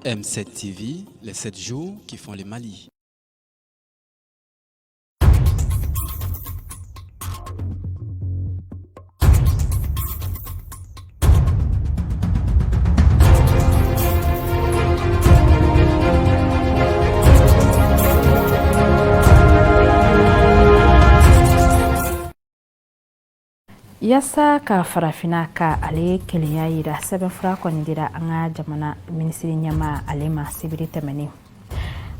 M7 TV, les 7 jours qui font le Mali. Yaasa ka farafinna ka ale kelenya yira, sɛbɛnfura kɔni dira an ka jamana minisiri ɲɛmaa ale ma sibiri tɛmɛnen.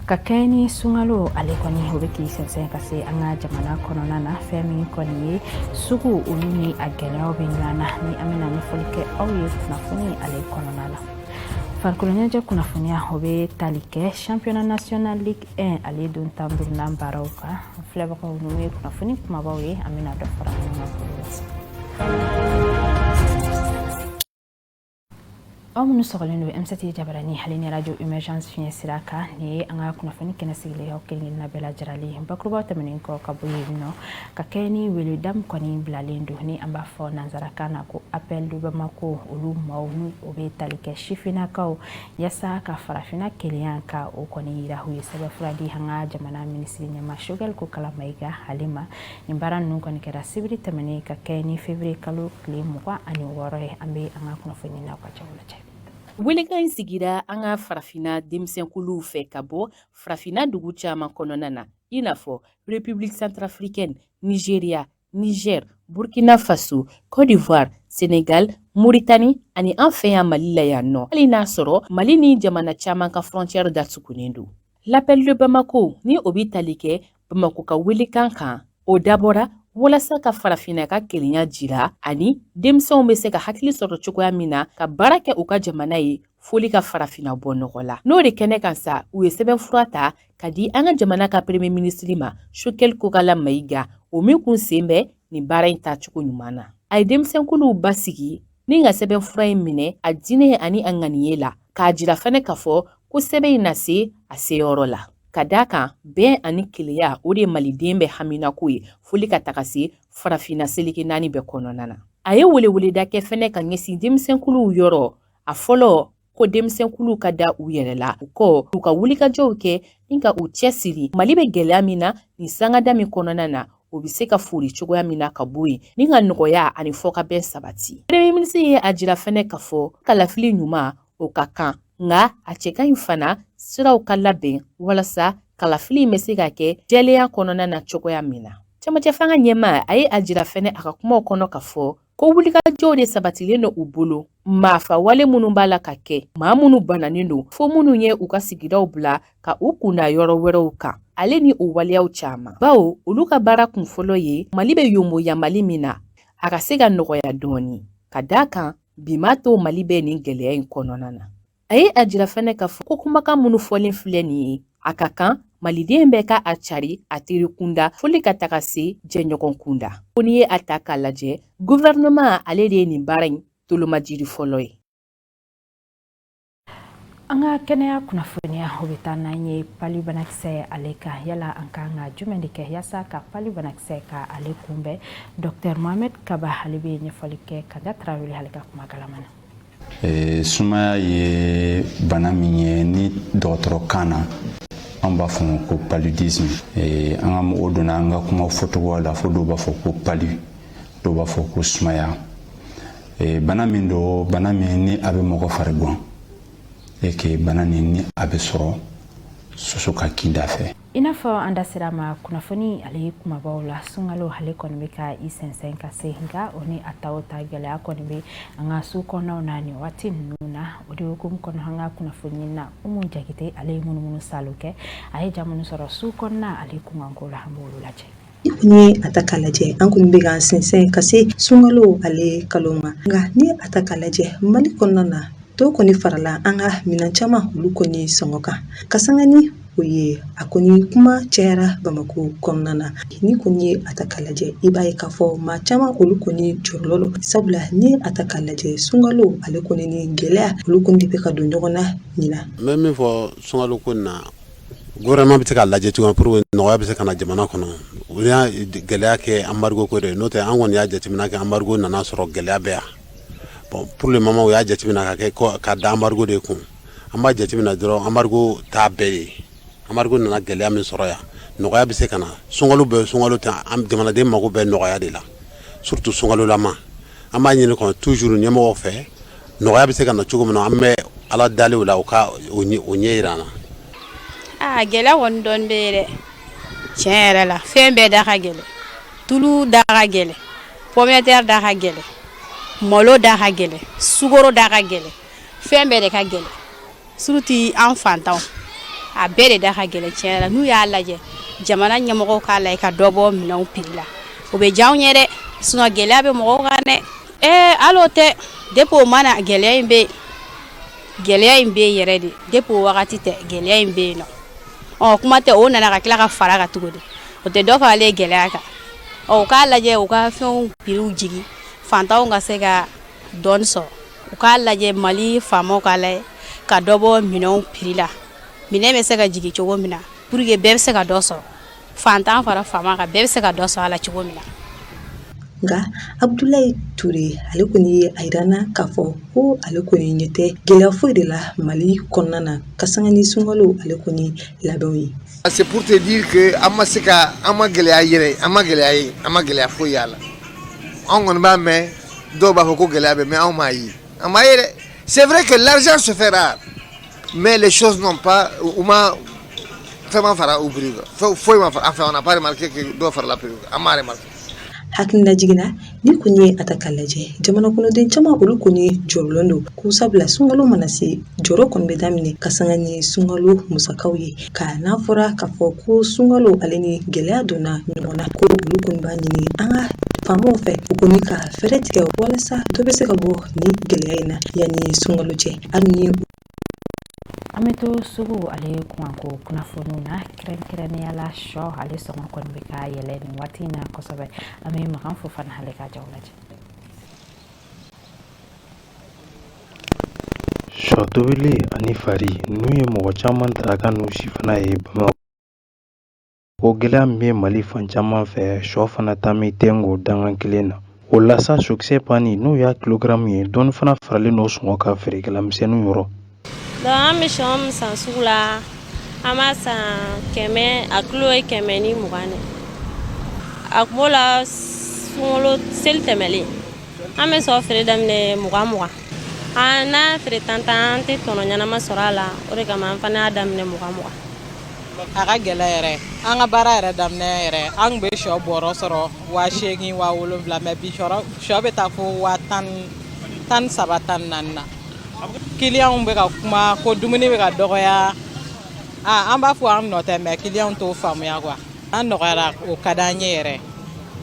Ka kɛɲɛ ni sunkalo ale kɔni o bɛ k'i sɛnsɛn ka se an ka jamana kɔnɔna na, fɛn min kɔni ye sugu olu ni a gɛlɛyaw bɛ ɲɔgɔn na, ni an bɛna ɲɛfɔli kɛ aw ye kunnafoni ale kɔnɔna la. Farikolo ɲɛnajɛ kunnafoniya, o bɛ tali kɛ championnat national Ligue 1 ale don 15nan baaraw kan. Filɛbagaw, ninnu ye kunnafoni kumabaw ye, an bɛna dɔ fara minnu kan k'olu lase aw. Minnu sɔgɔlen don M7 jabarani hali ni radio Emergence fiɲɛ sira kan, nin ye an ka kunnafoni kɛnɛ sigilen aw kelen kelenna bɛɛ lajɛlen. Bakurubaw tɛmɛnen kɔ ka bɔ yen nɔ, ka kɛ ni weleda min kɔni bilalen don, ni an b'a fɔ nansarakan na ko Appel de Bamako, olu maaw ni o bɛ tali kɛ sifinnakaw, yaasa ka farafinna kelenya ka o kɔni yira, u ye sɛbɛnfura di an ka jamana minisiri ɲɛmaa Choguel Kokalla Maïga ale ma. Nin baara ninnu kɔni kɛra sibiri tɛmɛnen ka kɛ ni février kalo tile 26 ye. An bɛ an ka kunnafoni n'aw ka jaw lajɛ. Welekan in sigira an ka farafinna denmisɛnkuluw fɛ ka bɔ farafinna dugu caman kɔnɔna na, i n'a fɔ République centrafricaine, Nigeria, Niger, Burkina Faso, Côte d'Ivoire, Sénégal, Mauritanie ani an fɛ yan Mali la yan nɔ, hali n'a sɔrɔ Mali ni jamana caman ka frontière datugunen don. L'appel de Bamako, ni o bɛ tali kɛ Bamako ka welekan kan, o dabɔra walasa ka farafinna ka kelenya jira ani denmisɛnw bɛ se ka hakili sɔrɔ cogoya min na ka baara kɛ u ka jamana ye foli ka farafinna bɔ nɔgɔ la. N'o de kɛnɛ kan sa, u ye sɛbɛnfura ta ka di an ka jamana ka premier ministre ma, Choguel Kokalla Maïga, o min kun sen bɛ nin baara in taacogo ɲuman na. A ye denmisɛnkuluw basigi ni ka sɛbɛnfura in minɛ a diinɛ ani a ŋaniye la, k'a jira fɛnɛ k'a fɔ ko sɛbɛn in na se a seyɔrɔ la, ka d'a kan bɛn ani kelenya, o de ye maliden bɛɛ haminako ye foli ka taga se farafinna seleke naani bɛɛ kɔnɔna na. A ye weleweleda kɛ fɛnɛ ka ɲɛsin denmisɛnkuluw yɔrɔ. A fɔlɔ, ko denmisɛnkuluw ka da u yɛrɛ la, u kɔ u ka wulikajɔw kɛ ni ka u cɛsiri. Mali bɛ gɛlɛya min na nin sangada min kɔnɔna na, o bɛ se ka fori cogoya min na ka bɔ yen ni ka nɔgɔya ani fɔkabɛn sabati. Premier ministre ye a jira fɛnɛ k'a fɔ kalafili ɲuman, o ka kan, nka a cɛ ka ɲi fana siraw ka labɛn walasa kalafili in bɛ se ka kɛ jɛlenya kɔnɔna na cogoya min na. Cɛmancɛ fanga ɲɛmaa, a ye a jira fɛnɛ a ka kumaw kɔnɔ k'a fɔ ko wulikajɔw de sabatilen don u bolo maafa wale minnu b'a la ka kɛ, maa minnu bananen don fo minnu ye u ka sigidaw bila ka u kunda yɔrɔ wɛrɛw kan, ale ni o waleyaw caman, bawo olu ka baara kun fɔlɔ ye Mali bɛ yoboyamali min na, a ka se ka nɔgɔya dɔɔni, ka d'a kan bi m'a to Mali bɛ nin gɛlɛya in kɔnɔna na. A ye a jira fɛnɛ k'a fɔ ko kumakan minnu fɔlen filɛ nin ye, a ka kan maliden bɛɛ ka a cari a teri kunda foli ka taga se jɛɲɔgɔn kunda. Ko n'i ye a ta k'a lajɛ, gouvernement ale de ye nin baara in tolomajiri fɔlɔ ye. An ka kɛnɛya kunnafoniya, o bɛ taa n'an ye palu banakisɛ ale kan. Yala an kan ka jumɛn de kɛ yaasa ka palu banakisɛ ka ale kunbɛn? Docteur Mohamed Kaba, ale bɛ ɲɛfɔli kɛ Kanja Tarawele ale ka kuma galama na. Sumaya ye bana min ye, ni dɔgɔtɔrɔkan na an b'a fɔ ma ko paludisme. An ka mɔgɔw donna an ka kuma fɔcogo la, fo dɔw b'a fɔ ko palu, dɔw b'a fɔ ko sumaya. Bana min don, bana min ni a bɛ mɔgɔ fari gan, et que bana nin ni a bɛ sɔrɔ soso ka kinda fɛ. I n'a fɔ an da sera ma kunnafoni ale kumabaw la, sunkalo ale kɔni bɛ ka i sɛnsɛn ka se, nka o ni a ta o ta, gɛlɛya kɔni bɛ an ka so kɔnɔnaw na nin waati ninnu na. O de hukumu kɔnɔ, an ka kunnafoni na, Umu Jakite ale ye munumunu salo kɛ, a ye ja minnu sɔrɔ su kɔnɔna ale kunkanko la, an b'olu lajɛ. N'i ye a ta k'a lajɛ, an kɔni bɛ k'an sɛnsɛn ka se sunkalo ale kalo ma. Nka n'i ye a ta k'a lajɛ, Mali kɔnɔna na, dɔw kɔni farala an ka minɛn caman olu kɔni sɔngɔ kan. Ka sanga ni o ye, a kɔni kuma cayara Bamakɔ kɔnɔna na. N'i kɔni ye a ta k'a lajɛ, i b'a ye k'a fɔ maa caman olu kɔni jɔrɔlen don, sabula n'i ye a ta k'a lajɛ, sunkalo ale kɔni ni gɛlɛya olu kɔni de bɛ ka don ɲɔgɔn na ɲinan. N bɛ min fɔ sunkalo ko in na, gouvernement bɛ se k'a lajɛ cogoya pour que nɔgɔya bɛ se ka na jamana kɔnɔ. U y'a gɛlɛya kɛ embargo ko de ye, n'o tɛ an kɔni y'a jateminɛ kɛ embargo nana sɔrɔ gɛlɛya bɛ yan. Bon, pour le moment u y'a jateminɛ ka kɛ ka da embargo de kun. An b'a jateminɛ dɔrɔn, embargo t'a bɛɛ ye. Embargo nana gɛlɛya min sɔrɔ yan, nɔgɔya bɛ se ka na. Sunkalo bɛ, sunkalo tɛ, an jamanaden mago bɛ nɔgɔya de la, surtout sunkalolama. An b'a ɲini kɔnɔ toujours ɲɛmɔgɔw fɛ, nɔgɔya bɛ se ka na cogo min na. An bɛ Ala dali o la, u ka o ɲɛ jira an na. Aa, gɛlɛya kɔni dɔɔni bɛ yen dɛ. Tiɲɛ yɛrɛ la, fɛn bɛɛ da ka gɛlɛn. Tulu da ka gɛlɛn, pomme de terre da ka gɛlɛn, malo da ka gɛlɛn, sukaro da ka gɛlɛn, fɛn bɛɛ de ka gɛlɛn, surtout an fantanw. A bɛɛ de da ka gɛlɛn tiɲɛ yɛrɛ la. N'u y'a lajɛ, jamana ɲɛmɔgɔw k'a lajɛ ka dɔ bɔ minɛnw prix la, o bɛ diya anw ye dɛ. Sinon gɛlɛya bɛ mɔgɔw kan dɛ. Ee, hali o tɛ. Depuis o ma na, gɛlɛya in bɛ yen, gɛlɛya in bɛ yen yɛrɛ de. Depuis o wagati tɛ, gɛlɛya in bɛ yen nɔ. Ɔ, kuma tɛ o nana ka tila ka fara kan tuguni, o tɛ dɔ faralen gɛlɛya kan. Ɔ, u k'a lajɛ, u ka fɛnw prixw jigin, fantanw ka se ka dɔɔni sɔrɔ. U k'a lajɛ, Mali faamaw k'a lajɛ ka dɔ bɔ minɛnw prix la, minɛn bɛ se ka jigin cogo min na, pour que bɛɛ bɛ se ka dɔ sɔrɔ, fantan fara faama kan, bɛɛ bɛ se ka dɔ sɔrɔ a la cogo min na. Nka Abudulayi Ture, ale kɔni ye a yira n na k'a fɔ ko ale kɔni ɲɛ tɛ gɛlɛya foyi de la Mali kɔnɔna na ka sanga ni sunkalo ale kɔni labɛnw ye. C'est pour te dire que an ma se ka, an ma gɛlɛya yɛrɛ, an ma gɛlɛya ye, an ma gɛlɛya foyi y'a la. Anw kɔni b'a mɛn, dɔw b'a fɔ ko gɛlɛya bɛ, mais anw m'a ye, an m'a ye dɛ. C'est vrai que l'argent se fait rare, mais les choses n'ont pas, u ma fɛn ma fara u prix kan, foyi ma fara. Enfin, on n'a pas remarqué que dɔ farala prix kan, an m'a remarqué. Hakilina jiginna, ni kɔni ye a ta k'a lajɛ, jamana kɔnɔden caman, olu kɔni jɔrɔlen don ko sabula sunkalo mana se, jɔrɔ kɔni bɛ daminɛ ka sanga ni sunkalo musakaw ye. Ka n'a fɔra k'a fɔ ko sunkalo ale ni gɛlɛya donna ɲɔgɔn na, ko olu kɔni b'a ɲini an ka faamaw fɛ, u kɔni ka fɛɛrɛ tigɛ walasa dɔ bɛ se ka bɔ ni gɛlɛya in na yanni sunkalo cɛ, hali ni An bɛ to sugu ale kunkanko kunnafoniw na, kɛrɛnkɛrɛnnenya la sɔ ale sɔngɔ kɔni bɛ ka yɛlɛ nin waati in na kosɛbɛ. An bɛ Makan Fofana ale ka jaw lajɛ. Sɔ tobilen ani fari, ninnu ye mɔgɔ caman daraka n'u sifana ye Bamakɔ. O gɛlɛya min bɛ Mali fan caman fɛ, sɔ fana ta bɛ tɛnku o dankan kelen na. O la sa, sɔkisɛ panni n'o y'a kilogaramu ye, dɔɔni fana faralen don sɔngɔ kan feerekɛla misɛnninw yɔrɔ. Donc an bɛ sɔ min san sugu la, an b'a san 100, a kilo ye 120 de. A kun b'o la sunkalo seli tɛmɛlen. An bɛ sɔ feere daminɛ 20 20. An n'an feere 10 10, an tɛ tɔnɔ ɲɛnama sɔrɔ a la. O de kama an fana y'a daminɛ 20 20. A ka gɛlɛ yɛrɛ. An ka baara yɛrɛ daminɛ yɛrɛ, an tun bɛ sɔ bɔrɔ sɔrɔ 8000, 7000, mais bi sɔ bɛ taa fo 13,000, 14,000 na. Kiliyanw bɛ ka kuma ko dumuni bɛ ka dɔgɔya. An b'a fɔ an nɔ tɛ, mais kiliyanw t'o faamuya quoi. An nɔgɔyara, o ka d'an ye yɛrɛ.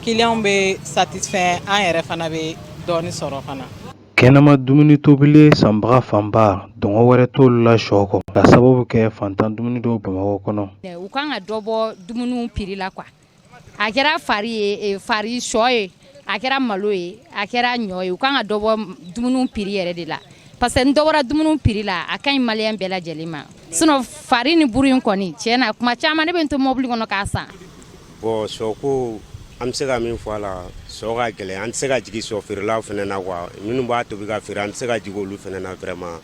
Kiliyanw bɛ satisfait, an yɛrɛ fana bɛ dɔɔni sɔrɔ fana. Kɛnɛma dumuni tobilen sanbaga fanba, dɔngɔ wɛrɛ t'olu la sɔ kɔ, ka sababu kɛ fantan dumuni dɔw Bamakɔ kɔnɔ. U kan ka dɔ bɔ dumuniw prix la quoi. A kɛra fari ye, fari sɔ ye, a kɛra malo ye, a kɛra ɲɔ ye, u kan ka dɔ bɔ dumuniw prix yɛrɛ de la, parce que ni dɔ bɔra dumuniw prix la, a ka ɲi maliyɛn bɛɛ lajɛlen ma. Sinon fari ni buru in kɔni, tiɲɛ na, kuma caman ne bɛ n to mobili kɔnɔ k'a san. Bon, sɔ ko, an bɛ se ka min fɔ a la, sɔ ka gɛlɛn. An tɛ se ka jigin sɔ feerelaw fana na quoi. Minnu b'a tobi ka feere, an tɛ se ka jigin olu fana na vraiment.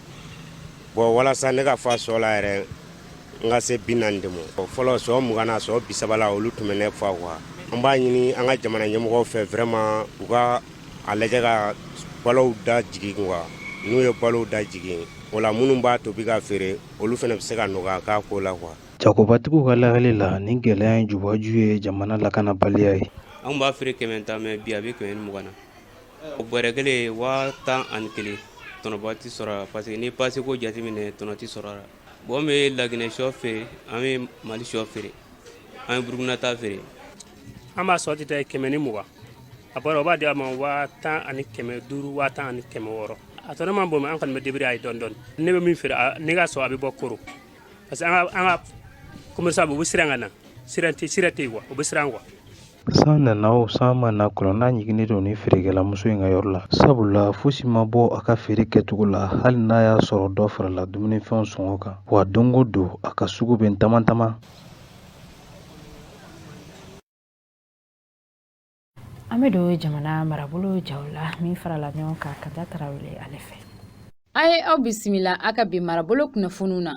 Bon, walasa ne ka fa sɔ la yɛrɛ, n ka se 40 de ma. Fɔlɔ, sɔ 20 na, sɔ 30 la, olu tun bɛ ne fa quoi. An b'a ɲini an ka jamana ɲɛmɔgɔw fɛ vraiment, u ka a lajɛ ka balow da jigin quoi. N'u ye balow da jigin, o la minnu b'a tobi ka feere, olu fana bɛ se ka nɔgɔya k'a ko la quoi. Jagobatigiw ka lahali la, nin gɛlɛya in jubaju ye jamana lakanabaliya ye. Anw b'a feere 110, mais bi a bɛ 120 na. O bɔrɛ kelen 11,000. Tɔnɔba tɛ sɔrɔ a la, parce que n'i pase ko jateminɛ, tɔnɔ tɛ sɔrɔ a la. Bon, an bɛ Laginɛ sɔ feere, an bɛ Mali sɔ feere, an bɛ Burukina ta feere. An b'a sɔ tɛ 120, a bɔra, o b'a di a ma 10,500, 10,600. A tɔnɔ man bon, an kɔni bɛ débrouiller a ye dɔɔni dɔɔni. Ne bɛ min feere, ne ka sɔ a bɛ bɔ Koro, parce que an ka commerçant u bɛ siran ka na, sira tɛ, sira tɛ yen quoi, u bɛ siran quoi. San nana o, san ma na, kɔlɔnna ɲiginnen don ni feerekɛlamuso in ka yɔrɔ la, sabula fosi ma bɔ a ka feere kɛcogo la, hali n'a y'a sɔrɔ dɔ farala dumunifɛnw sɔngɔ kan. Wa don o don, a ka sugu bɛ tama tama. An bɛ don jamana marabolo jaw la min farala ɲɔgɔn kan Kanta Tarawele ale fɛ. A ye aw bisimila a ka bi marabolo kunnafoniw na.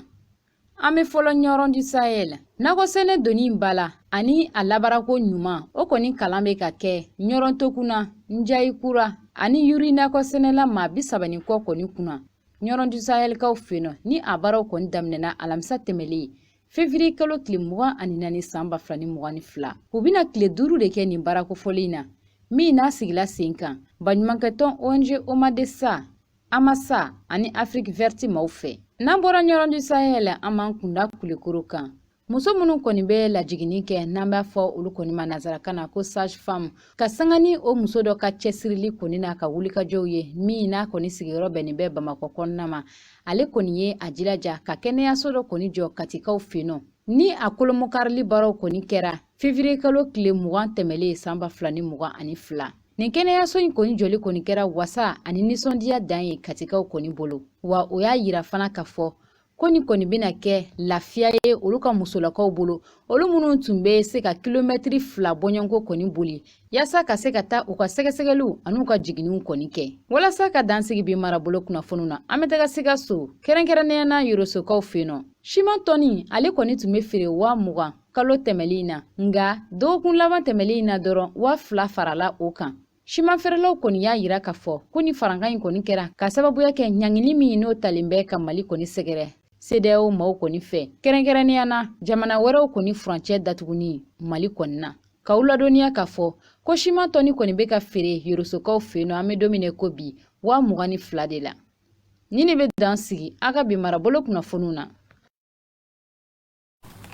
An bɛ fɔlɔ Ɲɔrɔn du Sahel. Nakɔsɛnɛ donni ba la ani a labaarako ɲuman, o kɔni kalan bɛ ka kɛ Ɲɔrɔn Tokuna, Njayi Kura ani Yuri nakɔsɛnɛla maa 30 ni kɔ kɔni kunna Ɲɔrɔn du Sahelkaw fɛ yen nɔ, ni a baaraw kɔni daminɛna alamisa tɛmɛlen fevrier kalo tile 24 san 2022. U bɛna tile 5 de kɛ nin baara kofɔlen in na, min n'a sigila sen kan baɲumankɛtɔn ONG Omadesa, Amasa ani Afrique Verte maaw fɛ. N'an bɔra Ɲɔrɔn du Sahel, an b'an kunda Kulekoro kan. Muso minnu kɔni bɛ lajiginni kɛ, n'an b'a fɔ olu kɔni ma nansarakan na ko sage femme, ka sanga ni o muso dɔ ka cɛsirili kɔni n'a ka wulikajɔw ye, min n'a kɔni sigiyɔrɔ bɛnnen bɛ Bamakɔ kɔnɔna ma, ale kɔni ye a jilaja ka kɛnɛyaso dɔ kɔni jɔ Katikaw fɛ yen nɔ, ni a kolomokarili baaraw kɔni kɛra fevrier kalo tile 20 tɛmɛlen san 2022. Nin kɛnɛyaso in kɔni jɔli kɔni kɛra wasa ani nisɔndiya dan ye Katikaw kɔni bolo, wa o y'a yira fana k'a fɔ ko nin kɔni bɛna kɛ lafiya ye olu ka musolakaw bolo, olu minnu tun bɛ se ka kilomɛtiri 2 bɔɲɔgɔnko kɔni boli yaasa ka se ka taa u ka sɛgɛsɛgɛliw an'u ka jiginniw kɔni kɛ. Walasa ka dan sigi bi marabolo kunnafoniw na, an bɛ taga Sikaso, kɛrɛnkɛrɛnnenya na Yorosokaw fɛ yen nɔ. Siman tɔni ale kɔni tun bɛ feere 20.000 kalo tɛmɛlen na, nka dɔgɔkun laban tɛmɛlen na dɔrɔn 2000 farala o kan. Siman feerelaw kɔni y'a yira k'a fɔ ko ni farankan in kɔni kɛra ka sababuya kɛ ɲangili min n'o talen bɛ ka Mali kɔni sɛgɛrɛ CEDEAO maaw kɔni fɛ, kɛrɛnkɛrɛnnenya na jamana wɛrɛw kɔni furancɛ datuguni Mali kɔni na. K'aw ladɔnniya k'a fɔ ko siman tɔni kɔni bɛ ka feere Yorosokaw fɛ yen nɔ, an bɛ don min na ko bi, 22.000 de la. Ni ne bɛ dan sigi a ka bi marabolo kunnafoniw na.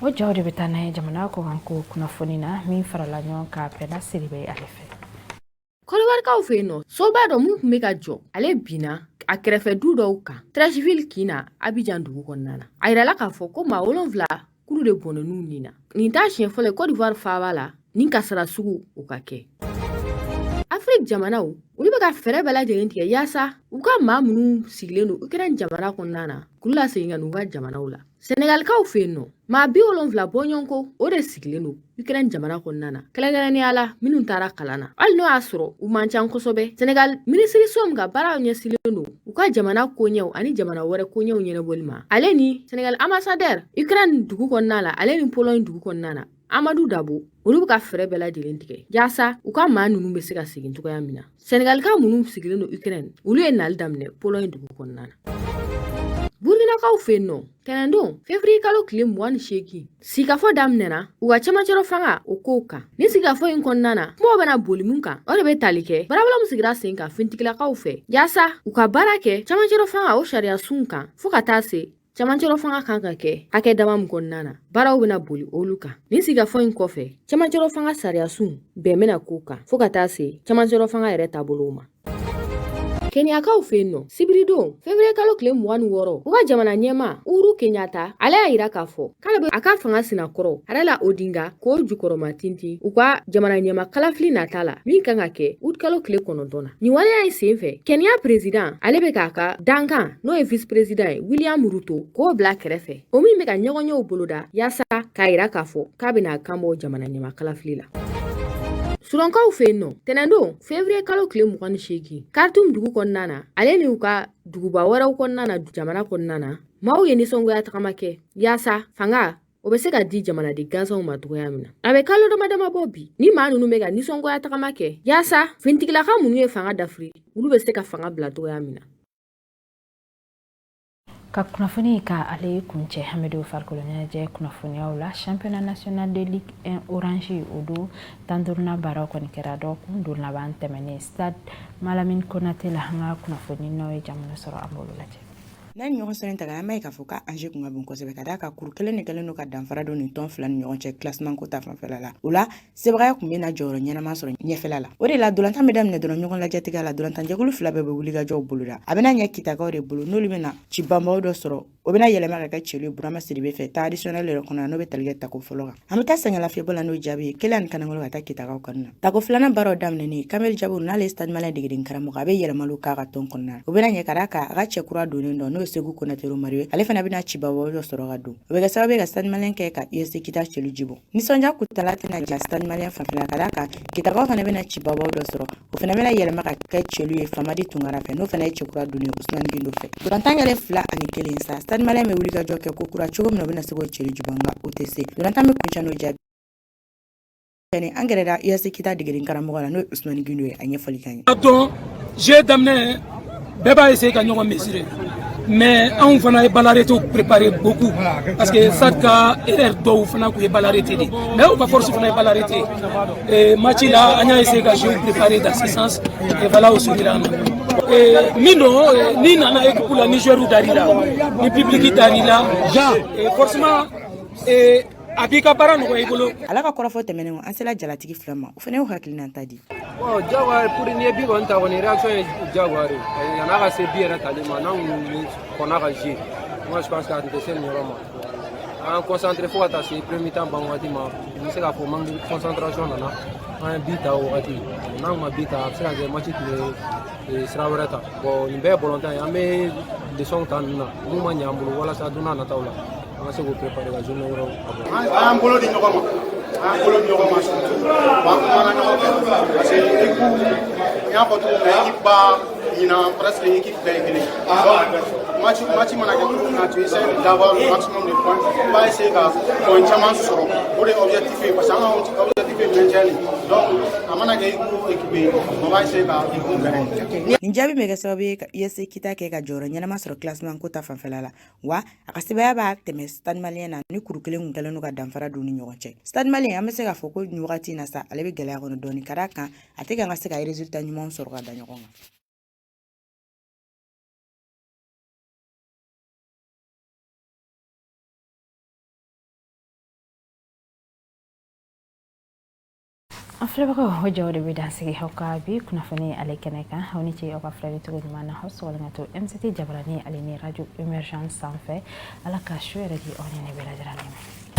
O jaw de bɛ taa n'a ye jamana kɔkanko kunnafoni na, min farala ɲɔgɔn kan Pɛnda Sidibe ale fɛ. Kɔdiwarikaw fɛ yen nɔ, soba dɔ min tun bɛ ka jɔ, ale binna a kɛrɛfɛ du dɔw kan Treichville kin na, Abijan dugu kɔnɔna na. A yirala k'a fɔ ko maa 7 k'olu de bɔnɛn'u ni na. Nin t'a siɲɛ fɔlɔ ye Côte d'Ivoire faaba la nin kasara sugu o ka kɛ. Afiriki jamanaw, olu bɛ ka fɛɛrɛ bɛɛ lajɛlen tigɛ yaasa u ka maa minnu sigilen don Ukraine jamana kɔnɔna na k'olu lasegin ka n'u ka jamanaw la. Senegalikaw fɛ yen nɔ, maa 70 bɔɲɔgɔnko o de sigilen don Ukraine jamana kɔnɔna na, kɛrɛnkɛrɛnnenya la minnu taara kalan na, hali n'o y'a sɔrɔ u man ca kosɛbɛ. Senegal minisiriso min ka baaraw ɲɛsinnen don u ka jamana koɲɛw ani jamana wɛrɛ koɲɛw ɲɛnabɔli ma, ale ni Senegal ambassadeur Ukraine dugu kɔnɔna la, ale ni Pologne dugu kɔnɔna na, Amadu Dabo, olu bɛ ka fɛɛrɛ bɛɛ lajɛlen tigɛ yaasa u ka maa ninnu bɛ se ka segin cogoya min na. Senegalika minnu sigilen don Ukraine, olu ye nali daminɛ Pologne dugu kɔnɔna na. Burkinakaw fɛ yen nɔ, tɛnɛndon fevrier kalo tile 28, sigikafɔ daminɛna u ka cɛmancɛrɔ fanga o kow kan. Ni sigikafɔ in kɔnɔna na, kumaw bɛna boli mun kan, o de bɛ tali kɛ baarabolo min sigira sen kan finitigilakaw fɛ yaasa u ka baara kɛ cɛmancɛrɔ fanga o sariyasunw kan, fo ka taa se cɛmancɛrɔ fanga kan ka kɛ hakɛ dama min kɔnɔna na, baaraw bɛna boli olu kan. Nin sigikafɔ in kɔfɛ, cɛmancɛrɔ fanga sariyasun bɛn bɛna k'o kan fo ka taa se cɛmancɛrɔ fanga yɛrɛ taabolow ma. Kenyakaw fɛ yen nɔ, sibiridon fevrier kalo tile 26, u ka jamana ɲɛmaa Uhuru Kenyatta, ale y'a yira k'a fɔ k'ale bɛ a ka fanga sina kɔrɔ Raila Odinga k'o jukɔrɔma tintin u ka jamana ɲɛmaa kalafili nata la min kan ka kɛ ut kalo tile 9 na. Nin waleya in sen fɛ, Kenya president, ale bɛ k'a ka dankan, n'o ye vice president ye William Ruto, k'o bila kɛrɛfɛ, o min bɛ ka ɲɔgɔnyew boloda yaasa k'a yira k'a fɔ k'a bɛna a kan bɔ jamana ɲɛmaa kalafili la. Sudankaw fɛ yen nɔ, tɛnɛndon fevrier kalo tile 28, Khartoum dugu kɔnɔna na, ale ni u ka duguba wɛrɛw kɔnɔna na jamana kɔnɔna na, maaw ye nisɔngoya tagama kɛ yaasa fanga o bɛ se ka di jamanaden gansanw ma cogoya min na. A bɛ kalo dama dama bɔ bi ni maa ninnu bɛ ka nisɔngoya tagama kɛ yaasa finitigilaka minnu ye fanga dafiri, olu bɛ se ka fanga bila cogoya min na. Ka kunnafoni ka ale kuncɛ, Hamidu, farikolo ɲɛnajɛ kunnafoniyaw la, championnat national de Ligue 1 Orange, o don 15nan baaraw kɔni kɛra dɔgɔkun don laban tɛmɛnen stade Malamine Konate la. An ka kunnafoni n'aw ye jamana sɔrɔ, an b'olu lajɛ. N'a ni ɲɔgɔn sɔrɔ ta, an b'a ye k'a fɔ ka Angers kun ka bon kosɛbɛ, ka d'a kan kuru kelen de kɛlen don ka danfara don nin tɔn fila ni ɲɔgɔn cɛ classement ko ta fanfɛla la. O la, sebagaya tun bɛna jɔyɔrɔ ɲɛnama sɔrɔ ɲɛfɛla la. O de la, dolantan bɛ daminɛ dɔrɔn, ɲɔgɔn lajɛtigɛ la, dolantanjɛkulu fila bɛɛ bɛ wulikajɔw boloda. A bɛna ɲɛ Kitakaw de bolo, n'olu bɛna ci banbaw dɔ sɔrɔ. O bɛna yɛlɛma ka kɛ celu ye Burama Sidibe fɛ temps additionnel yɛrɛ kɔnɔ, n'o bɛ tali kɛ tako fɔlɔ kan. An bɛ taa sɛgɛnlafiɲɛbɔ la n'o jaabi ye 1 ani kanangolo ka taa Kitakaw kanu na. Tako filanan baaraw daminɛnen, Kamel Jabour, n'ale ye Stade Malien degeden karamɔgɔ, a bɛ yɛlɛmaliw k'a ka tɔn kɔnɔna na. O bɛna ɲɛ ka d'a kan a ka cɛ kura donnen dɔ, n'o ye Segu Konate Romari ye, ale fana bɛna cibabaw dɔ sɔrɔ ka don. O bɛ kɛ sababu ye ka Stade Malien kɛ ka UST Kita celu jibɔ. Nisɔndiya kuntala tɛna ja Stade Malien fanfɛla, ka d'a kan Kitakaw fana bɛna cibabaw dɔ sɔrɔ. O fana bɛna yɛlɛma ka kɛ celu ye Famadi Tunkara fɛ, n'o fana ye cɛkura donnen Usumani Gindo fɛ. Ntolantan kɛlen 2-1 sa, Stade Malien bɛ wulikajɔ kɛ ko kura cogo min na u bɛna se k'o celu jibɔ, nka o tɛ se. Ntolantan bɛ kuncɛ n'o jaabi. An gɛrɛla UST Kita degeden karamɔgɔ la, n'o ye Usumani Gindo ye, a ɲɛfɔli k'an ye. A dɔn jeu daminɛ, bɛɛ b'a essayer ka ɲɔgɔn mesurer, mais anw fana ye balle arrêté préparé beaucoup, parce que Stade ka erreur dɔw fana tun ye balle arrêté de, mais u ka force fana ye balle arrêté. Et match la, an y'a essayer ka jeu préparer dans ce sens et voilà, o sɔrɔla an na. Min don, n'i nana équipe la, ni joueur dar'i la, ni public dar'i la, forcément a b'i ka baara nɔgɔya i bolo. Ala ka kɔrɔfɔ tɛmɛnen, an sera jalatigi fila ma, o fana y'u hakilina ta di. Bon, diyagoya pour n'i ye but kɔni ta kɔni, réaction ye diyagoya de ye. Yan'a ka se but yɛrɛ tali ma, n'an kun kɔnna ka jouer, moi je pense que a tun tɛ se nin yɔrɔ ma. An concentré fo ka taa se premier temps ban waati ma, n bɛ se k'a fɔ manque de concentration nana, an ye but ta o wagati. N'an kun ma but ta, a bɛ se ka kɛ match tun bɛ sira wɛrɛ ta. Bon, nin bɛɛ ye balontan ye, an bɛ leçon ta ninnu na mun ma ɲɛ an bolo, walasa don n'a nataw la an ka se k'o préparer ka journée wɛrɛw ka bɔ. An y'an bolo di ɲɔgɔn ma, an y'an bolo di ɲɔgɔn ma, surtout wa an kumana ɲɔgɔn fɛ, parce que équipe, n y'a fɔ cogo min na, équipe ba ɲinan, presque équipe bɛɛ ye kelen. Donc match mana kɛ cogo min na, tu essaies d'avoir le maximum de points, i b'a essayer ka point caman sɔrɔ, o de ye objectif ye, parce que an ka objectif ye maintien de. Donc a mana kɛ équipe o équipe ye, on va essayer ka équipe gagner. Nin jaabi bɛ kɛ sababu ye ka UST Kita kɛ ka jɔyɔrɔ ɲɛnama sɔrɔ classement ko ta fanfɛla la, wa a ka sebaya b'a tɛmɛ Stade Malien na ni kuru kelen kun kɛlen don ka danfara don ni ɲɔgɔn cɛ. Stade Malien, an bɛ se k'a fɔ ko nin wagati in na sa, ale bɛ gɛlɛya kɔnɔ dɔɔni, ka d'a kan a tɛ kan ka se ka résultat ɲumanw sɔrɔ ka da ɲɔgɔn kan. An filɛbagaw, o jaw de bɛ dansigi aw ka bi kunnafoni ale kɛnɛ kan. Aw ni ce aw ka filɛli cogo ɲuman na. Aw sɔgɔlen ka to MCT jabarani ale ni radio émergence sanfɛ. Ala ka su yɛrɛ di aw ni ne bɛɛ lajɛlen ma.